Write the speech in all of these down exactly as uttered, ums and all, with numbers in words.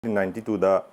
Nineteen ninety ꯇꯨꯗ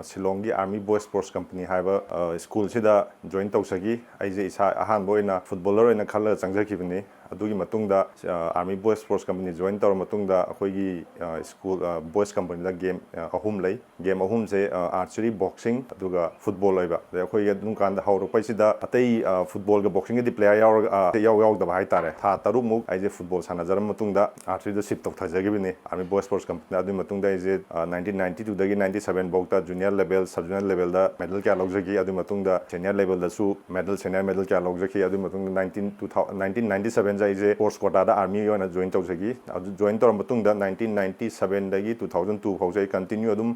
ꯁꯤꯂꯣꯡꯒꯤ army boys sports company ꯍꯥꯏꯕ ꯁ꯭ꯀꯨꯜꯁꯤꯗ join ꯇꯧꯖꯈꯤ꯫ ꯑꯩꯁꯦ ꯏꯁꯥ ꯑꯍꯥꯟꯕ ꯑꯣꯏꯅ ꯐꯨꯠꯕꯣꯂꯔ ꯑꯣꯏꯅ ꯈꯜꯂꯒ ꯆꯪꯖꯈꯤꯕꯅꯤ꯫ ꯑꯗꯨꯒꯤ ꯃꯇꯨꯡꯗ army boys sports company join ꯇꯧꯔ ꯃꯇꯨꯡꯗ ꯑꯩꯈꯣꯏꯒꯤ ꯁ꯭ꯀꯨꯜ ꯕꯣꯏꯁ ꯀꯝꯄꯅꯤꯗ ꯒꯦꯝ ꯑꯍꯨꯝ ꯂꯩ꯫ ꯒꯦꯝ ꯑꯍꯨꯝꯁꯦ ꯑꯥꯔꯆꯔꯤ, ꯕꯣꯛꯁꯤꯡ, ꯑꯗꯨꯒ ꯐꯨꯠꯕꯣꯜ ꯑꯣꯏꯕ꯫ ꯑꯗꯩ ꯑꯩꯈꯣꯏꯒꯤ ꯑꯗꯨꯝ ꯀꯥꯟꯗ ꯍꯧꯔꯛꯄꯩꯁꯤꯗ ꯑꯇꯩ ꯐꯨꯠꯕꯣꯜꯒ ꯕꯣꯛꯁꯤꯡꯒꯗꯤ ꯄ꯭ꯂꯦꯌꯔ ꯌꯥꯎꯔꯒ ꯌꯥꯎ ꯌꯥꯎꯗꯕ ꯍꯥꯏꯇꯥꯔꯦ꯫ ꯊꯥ ꯇꯔꯨꯛꯃꯨꯛ ꯑꯩꯁꯦ ꯐꯨꯠꯕꯣꯜ ꯁꯥꯟꯅꯖꯔꯕ ꯃꯇꯨꯡꯗ ꯑꯥꯔꯆꯔꯤꯗ ꯁꯤꯞ ꯇꯧꯊꯖꯈꯤꯕꯅꯤ ꯑꯥꯔꯃꯤ ꯕꯣꯏꯁ ꯁ꯭ꯄꯣꯔꯠꯁ ꯀꯝꯄꯅꯤꯗ꯫ ꯑꯗꯨꯒꯤ ꯃꯇꯨꯡꯗ ꯑꯩꯁꯦ ꯅꯥꯏꯟꯇꯤꯟ ꯅꯥꯏꯟꯇꯤ ꯇꯨꯗꯒꯤ ꯅꯥꯏꯟꯇꯤ ꯁꯕꯦꯟ ꯐꯥꯎꯗ ꯖꯨꯅꯤꯌꯔ ꯂꯦꯚꯦꯜ, ꯁꯕ ꯖꯨꯅꯤꯌꯔ ꯂꯦꯚꯦꯜꯗ ꯃꯦꯗꯜ ꯀꯌꯥ ꯂꯧꯖꯈꯤ꯫ ꯑꯗꯨꯒꯤ ꯃꯇꯨꯡꯗ ꯁꯦꯅꯤꯌꯔ ꯂꯦꯚꯦꯜꯗꯁꯨ ꯃꯦꯗꯜ, ꯁꯦꯅꯤꯌꯔ ꯃꯦꯗꯜ ꯀꯌꯥ ꯂꯧꯖꯈꯤ꯫ ꯑꯗꯨꯒꯤ ꯃꯇꯨꯡꯗ ꯅꯥꯏꯟꯇꯤꯟ ꯇꯨ ꯊꯥꯎ ꯅꯥꯏꯟꯇꯤꯟ ꯅꯥꯏꯟꯇꯤ ꯁꯕꯦꯟꯁꯦ ꯑꯩꯁꯦ ꯁ꯭ꯄꯣꯔꯠꯁ ꯀꯣꯇꯥꯗ ꯑꯥꯔꯃꯤ ꯑꯣꯏꯅ ꯖꯣꯏꯟ ꯇꯧꯖꯈꯤ꯫ ꯑꯗꯨ ꯖꯣꯏꯟ ꯇꯧꯔ ꯃꯇꯨꯡꯗ ꯅꯥꯏꯟꯇꯤꯟ ꯅꯥꯏꯟꯇꯤ ꯁꯕꯦꯟꯗꯒꯤ ꯇꯨ ꯊꯥꯎꯖꯟ ꯇꯨ ꯐꯥꯎꯁꯦ ꯑꯩ ꯀꯟꯇꯤꯅ꯭ꯌꯨ ꯑꯗꯨꯝ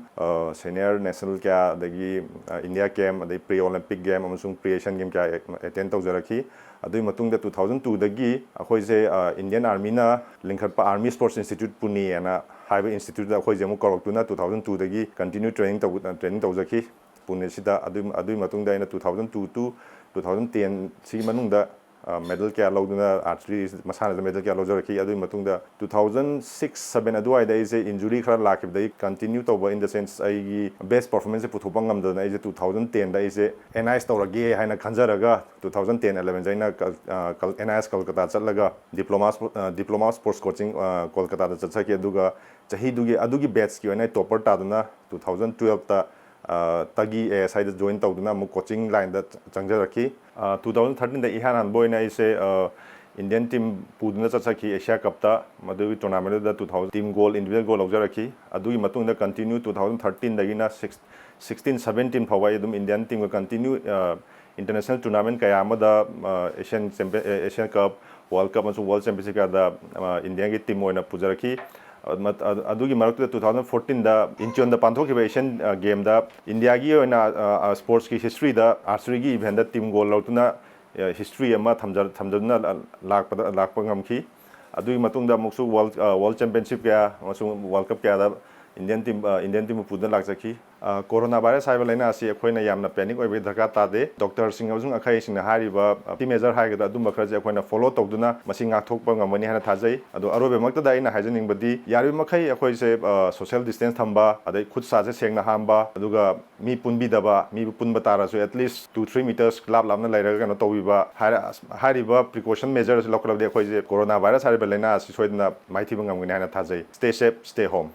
ꯁꯦꯅꯤꯌꯔ ꯅꯦꯁꯅꯦꯜ ꯀꯌꯥ, ꯑꯗꯒꯤ ꯏꯟꯗꯤꯌꯥ ꯀꯦꯝ, ꯑꯗꯩ ꯄ꯭ꯔꯤ ꯑꯣꯂꯦꯝꯄꯤꯛ ꯒꯦꯝ ꯑꯃꯁꯨꯡ ꯄ꯭ꯔꯤ ꯑꯦꯁꯤꯌꯟ ꯒꯦꯝ ꯀꯌꯥ ꯑꯦꯇꯦꯟ ꯇꯧꯖꯔꯛꯈꯤ꯫ ꯑꯗꯨꯒꯤ ꯃꯇꯨꯡꯗ ꯇꯨ ꯊꯥꯎꯖꯟ ꯇꯨꯗꯒꯤ ꯑꯩꯈꯣꯏꯁꯦ ꯏꯟꯗꯤꯌꯟ ꯑꯥꯔꯃꯤꯅ ꯂꯤꯡꯈꯠꯄ ꯑꯥꯔꯃꯤ ꯁ꯭ꯄꯣꯔꯠꯁ ꯏꯟꯁꯇꯤꯇ꯭ꯌꯨꯠ ꯄꯨꯅꯦꯅ ꯍꯥꯏꯕ ꯏꯟꯁꯇꯤꯇ꯭ꯌꯨꯠꯇ ꯑꯩꯈꯣꯏꯁꯦ ꯑꯃꯨꯛ ꯀꯧꯔꯛꯇꯨꯅ ꯇꯨ ꯊꯥꯎꯖꯟ ꯇꯨꯗꯒꯤ ꯀꯟꯇꯤꯅ꯭ꯌꯨ ꯇ꯭ꯔꯦꯅꯤꯡ ꯇꯧ ꯇ꯭ꯔꯦꯅꯤꯡ ꯇꯧꯖꯈꯤ ꯄꯨꯅꯦꯁꯤꯗ꯫ ꯑꯗꯨ ꯑꯗꯨꯒꯤ ꯃꯇꯨꯡꯗ ꯑꯩꯅ two thousand two two two thousand ten ꯁꯤꯒꯤ ꯃꯅꯨꯡꯗ ꯃꯦꯗꯜ ꯀꯌꯥ ꯂꯧꯗꯨꯅ, ꯑꯥꯔꯆꯔꯤ ꯃꯁꯥꯟꯅꯗ ꯃꯦꯗꯜ ꯀꯌꯥ ꯂꯧꯖꯔꯛꯈꯤ꯫ ꯑꯗꯨꯒꯤ ꯃꯇꯨꯡꯗ ꯇꯨ ꯊꯥꯎꯖꯟ ꯁꯤꯛꯁ ꯁꯕꯦꯟ ꯑꯗꯨꯋꯥꯏꯗ ꯑꯩꯁꯦ ꯏꯟꯖꯨꯔꯤ ꯈꯔ ꯂꯥꯛꯈꯤꯕꯗꯒꯤ ꯀꯟꯇꯤꯅ꯭ꯌꯨ ꯇꯧꯕ, in the sense ꯑꯩꯒꯤ ꯕꯦꯁ ꯄꯔꯐꯣꯔꯃꯦꯟꯁꯁꯦ ꯄꯨꯊꯣꯛꯄ ꯉꯝꯗꯗꯅ ꯑꯩꯁꯦ ꯇꯨ ꯊꯥꯎꯖꯟ ꯇꯦꯟꯗ ꯑꯩꯁꯦ ꯑꯦꯟ ꯑꯥꯏ ꯑꯦꯁ ꯇꯧꯔꯒꯦ ꯍꯥꯏꯅ ꯈꯟꯖꯔꯒ ꯇꯨ ꯊꯥꯎꯖꯟ ꯇꯦꯟ ꯑꯦꯂꯚꯦꯟꯁꯦ ꯑꯩꯅ ꯑꯦꯟ ꯑꯥꯏ ꯑꯦꯁ ꯀꯜꯀꯇꯥ ꯆꯠꯂꯒ ꯗꯤꯄ꯭ꯂꯣꯃꯥ ꯗꯤꯄ꯭ꯂꯣꯃꯥ ꯁ꯭ꯄꯣꯔꯠꯁ ꯀꯣꯆꯤꯡ ꯀꯣꯜꯀꯇꯥꯗ ꯆꯠꯆꯈꯤ꯫ ꯑꯗꯨꯒ ꯆꯍꯤꯗꯨꯒꯤ, ꯑꯗꯨꯒꯤ ꯕꯦꯠꯁꯀꯤ ꯑꯣꯏꯅ ꯑꯩ ꯇꯣꯄꯔ ꯇꯥꯗꯨꯅ ꯇꯨ ꯊꯥꯎꯖꯟ ꯇꯨꯋꯦꯜꯐꯇ ꯇꯒꯤ ꯑꯦ ꯑꯦꯁ ꯑꯥꯏꯗ ꯖꯣꯏꯟ ꯇꯧꯗꯨꯅ ꯑꯃꯨꯛ ꯀꯣꯆꯤꯡ ꯂꯥꯏꯟꯗ ꯆꯪꯖꯔꯛꯈꯤ꯫ ꯇꯨ ꯊꯥꯎꯖꯟ ꯊꯥꯔꯇꯤꯟꯗ ꯏꯍꯥꯟ ꯍꯥꯟꯕ ꯑꯣꯏꯅ ꯑꯩꯁꯦ ꯏꯟꯗꯤꯌꯟ ꯇꯤꯝ ꯄꯨꯗꯨꯅ ꯆꯠꯆꯈꯤ ꯑꯦꯁꯤꯌꯥ ꯀꯞꯇ꯫ ꯃꯗꯨꯒꯤ ꯇꯣꯔꯅꯥꯃꯦꯟꯗꯨꯗ two thousand team goal, individual goal ꯂꯧꯖꯔꯛꯈꯤ꯫ ꯑꯗꯨꯒꯤ ꯃꯇꯨꯡꯗ ꯀꯟꯇꯤꯅ꯭ꯌꯨ ꯇꯨ ꯊꯥꯎꯖꯟ ꯊꯥꯔꯇꯤꯟꯗꯒꯤꯅ ꯁꯤꯛꯁ ꯁꯤꯛꯁꯇꯤꯟ ꯁꯕꯦꯟꯇꯤꯟ ꯐꯥꯎꯕ ꯑꯩ ꯑꯗꯨꯝ ꯏꯟꯗꯤꯌꯟ ꯇꯤꯝꯒ ꯀꯟꯇꯤꯅ꯭ꯌꯨ ꯏꯟꯇꯔꯅꯦꯁꯅꯦꯜ ꯇꯣꯔꯅꯥꯃꯦꯟ ꯀꯌꯥ ꯑꯃꯗ, Asian champion, Asian cup, world cup ꯑꯃꯁꯨꯡ ꯋꯥꯔꯜ ꯆꯦꯝꯄꯤꯌꯟꯁꯤꯞ ꯀꯌꯥꯗ ꯏꯟꯗꯤꯌꯥꯒꯤ ꯇꯤꯝ ꯑꯣꯏꯅ ꯄꯨꯖꯔꯛꯈꯤ꯫ ꯑꯗꯨꯒꯤ ꯃꯔꯛꯇꯨꯗ ꯇꯨ ꯊꯥꯎꯖꯟ ꯐꯣꯔꯇꯤꯟꯗ ꯏꯟꯆꯤꯌꯣꯟꯗ ꯄꯥꯡꯊꯣꯛꯈꯤꯕ ꯑꯦꯁꯤꯌꯟ ꯒꯦꯝꯗ ꯏꯟꯗꯤꯌꯥꯒꯤ ꯑꯣꯏꯅ ꯁ꯭ꯄꯣꯔꯠꯁꯀꯤ ꯍꯤꯁꯇ꯭ꯔꯤꯗ ꯑꯥꯔꯆꯔꯤꯒꯤ ꯏꯚꯦꯟꯗ ꯇꯤꯝ ꯒꯣꯜ ꯂꯧꯗꯨꯅ ꯍꯤꯁꯇ꯭ꯔꯤ ꯑꯃ ꯊꯝꯖ ꯊꯝꯖꯗꯨꯅ ꯂꯥꯛꯄꯗ ꯂꯥꯛꯄ ꯉꯝꯈꯤ꯫ ꯑꯗꯨꯒꯤ ꯃꯇꯨꯡꯗ ꯑꯃꯨꯛꯁꯨ ꯋꯥꯔꯜ ꯋꯥꯔꯜ ꯆꯦꯝꯄꯤꯌꯟꯁꯤꯞ ꯀꯌꯥ ꯑꯃꯁꯨꯡ ꯋꯥꯔꯜ ꯀꯞ ꯀꯌꯥꯗ ꯏꯟꯗꯤꯌꯟ ꯇꯤꯝ ꯏꯟꯗꯤꯌꯟ ꯇꯤꯝꯕꯨ ꯄꯨꯗꯨꯅ ꯂꯥꯛꯆꯈꯤ꯫ ꯀꯣꯔꯣꯅꯥ ꯚꯥꯏꯔꯁ ꯍꯥꯏꯕ ꯂꯥꯏꯅꯥ ꯑꯁꯤ ꯑꯩꯈꯣꯏꯅ ꯌꯥꯝꯅ ꯄꯦꯅꯤꯛ ꯑꯣꯏꯕꯒꯤ ꯗꯔꯀꯥꯔ ꯇꯥꯗꯦ꯫ ꯗꯣꯛꯇꯔꯁꯤꯡ ꯑꯃꯁꯨꯡ ꯑꯈꯪꯁꯤꯡꯅ ꯍꯥꯏꯔꯤꯕ ꯁꯦꯐꯇꯤ ꯃꯦꯖꯔ ꯍꯥꯏꯒꯗ꯭ꯔꯥ, ꯑꯗꯨꯝꯕ ꯈꯔꯁꯦ ꯑꯩꯈꯣꯏꯅ ꯐꯣꯂꯣ ꯇꯧꯗꯨꯅ ꯃꯁꯤ ꯉꯥꯛꯊꯣꯛꯄ ꯉꯝꯒꯅꯤ ꯍꯥꯏꯅ ꯊꯥꯖꯩ꯫ ꯑꯗꯣ ꯑꯔꯣꯏꯕꯃꯛꯇꯗ ꯑꯩꯅ ꯍꯥꯏꯖꯅꯤꯡꯕꯗꯤ, ꯌꯥꯔꯤꯕ ꯃꯈꯩ ꯑꯩꯈꯣꯏꯁꯦ ꯁꯣꯁꯤꯌꯦꯜ ꯗꯤꯁꯇꯦꯟꯁ ꯊꯝꯕ, ꯑꯗꯩ ꯈꯨꯠ ꯁꯥꯁꯦ ꯁꯦꯡꯅ ꯍꯥꯝꯕ, ꯑꯗꯨꯒ ꯃꯤ ꯄꯨꯟꯕꯤꯗꯕ, ꯃꯤ ꯄꯨꯟꯕ ꯇꯥꯔꯁꯨ at least two three meters ꯂꯥꯞ ꯂꯥꯞꯅ ꯂꯩꯔꯒ ꯀꯩꯅꯣ ꯇꯧꯕꯤꯕ, ꯍꯥꯏꯔ-, ꯍꯥꯏꯔꯤꯕ ꯄ꯭ꯔꯤꯀꯣꯁꯟ ꯃꯦꯖꯔ ꯑꯁꯤ ꯂꯧꯈꯠꯂꯕꯗꯤ ꯑꯩꯈꯣꯏꯁꯦ ꯀꯣꯔꯣꯅꯥ ꯚꯥꯏꯔꯁ ꯍꯥꯏꯔꯤꯕ ꯂꯥꯏꯅꯥ ꯑꯁꯤ ꯁꯣꯏꯗꯅ ꯃꯥꯏꯊꯤꯕ ꯉꯝꯒꯅꯤ ꯍꯥꯏꯅ ꯊꯥꯖꯩ꯫ Stay safe, stay home꯫